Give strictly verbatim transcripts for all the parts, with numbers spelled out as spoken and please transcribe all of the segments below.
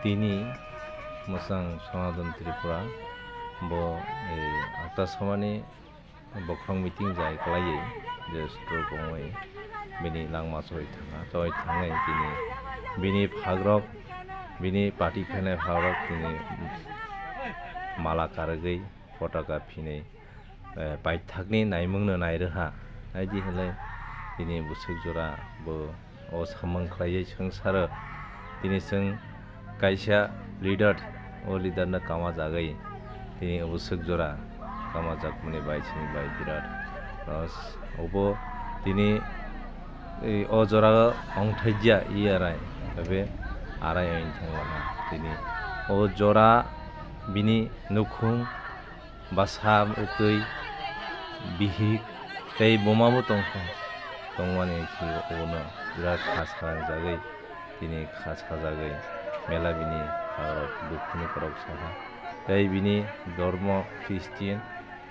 Tini mwsang Sanatan Tripura bo, eh, akta samani bokhorok meeting jai kwlaiwi je stroke wngwi bini langma choi thangna, choi thangwi tini bini phagrok, bini party khainai phagrok tini mala kargwi potaka phinwi, eh, paithakni naimungno nairwkha. Naidi hinlai tini bwswk jora bo o samung khlaiwi swngsaro. Tini chwng kaisa leader, o leader no kama jagwi tini o bwswk jora kama jakmani bai chini bai birat loss. Obo tini, eh, o jora ongthaijya i arai, tei arai wng thanglaha. Tini o jora bini nukhung bwsa, bwtwi, bihik tei buma bo tongkha. Tongmani khe obono birat kha salangjagwi, tini kha sajagwi mela bini phagrok dukhuni korok saha. Tei bini dormo Christian,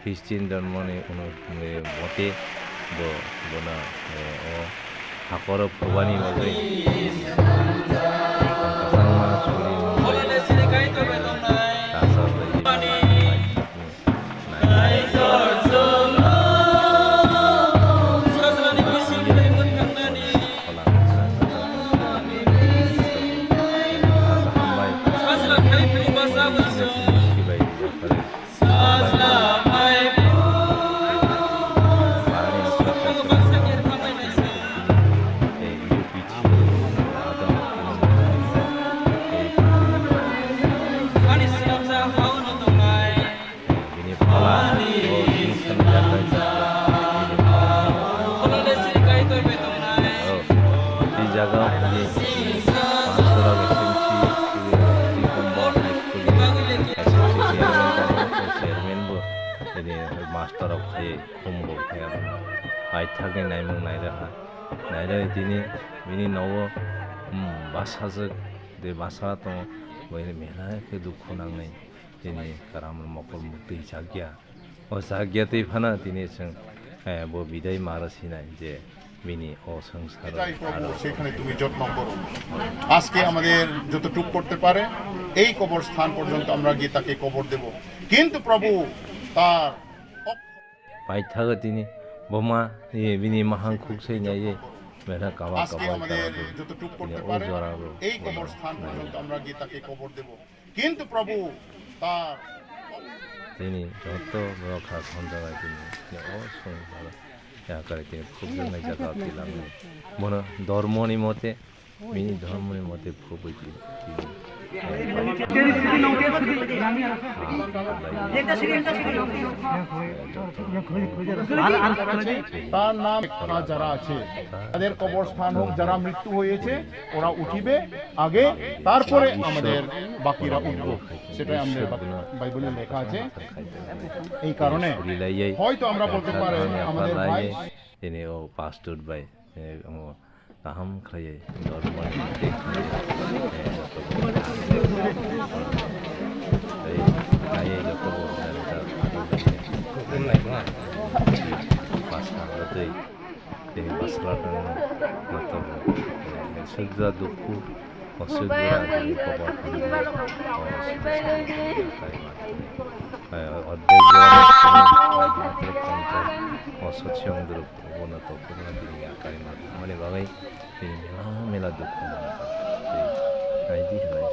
Christian dormoni unu-, mote bo, bono, eh, o Hakoro phobani bagwi kwchangma suri manbai. Rasa bai Bini phala, o, bini phala, bini phala. O, tei jaga o, bini pastor rok S M C, tei Kumba High School ni S M C chairman tongo, o chairman bo, bini master rok khai, khum bo khai abo. Paithakni naimung nairwkha. Nairwkni tini bini nogo, um, bwsajwk, de bwsa tongo, bo mela khe dukhu nangnai. Tini karam mokol muktwi chakya. O chakya twi phano tini chwng, eh, bo bidai maro sinai je bini o swngcharo এটাই প্রভু, aro সেখানে তুমি যত্ন করো। আজকে আমাদের যতটুক করতে পারে, এই কবরস্থান পর্যন্ত আমরা গিয়ে তাকে কবর দেব। কিন্তু প্রভু, তার Paithago tini boma, eh, bini mahang khuk sai nai, eh, mera kaba kaba kaba. আজকে আমাদের যতটুক করতে পারে, এই কবরস্থান পর্যন্ত আমরা গিয়ে তাকে কবর দেব। কিন্তু প্রভু তার Tini joto borok kha khonjabai tini, tini o song bala ya kare tini khukjaknai jaga o twi lamnai. Bono dhormoni mote, bini dhormoni mote phurubwi tini, tini, eh, bai-, তার নাম লেখা যারা আছে, তাদের কবরস্থান হোক, যারা মৃত্যু হয়েছে, ওরা উঠিবে আগে, তারপরে আমাদের বাকিরা উঠবো। সেটাই আমাদের বা-, বাইবেলে লেখা আছে। এই কারণে হয়তো আমরা বলতে পারি, আমাদের ভাই Tini o pastor bai, eh, omo kaham khlaiwi dormo ni tei khlaiwi, eh, joto bo tei khlaiwi joto bo jani ta phadi bai. Bwskango tei tini bwsla tongmani joto bo, eh, sukja dukhu. Aswk jora tini kobor khamdi, o sani sani tini yakarwi ma thani. Eh, ordek jora ni simi matro ponchas bosor se wng dwrwk, obono tokhorno tini yakarwi ma thangmani bagwi tini mela mela dukhu nangkha. Tei naidi hinai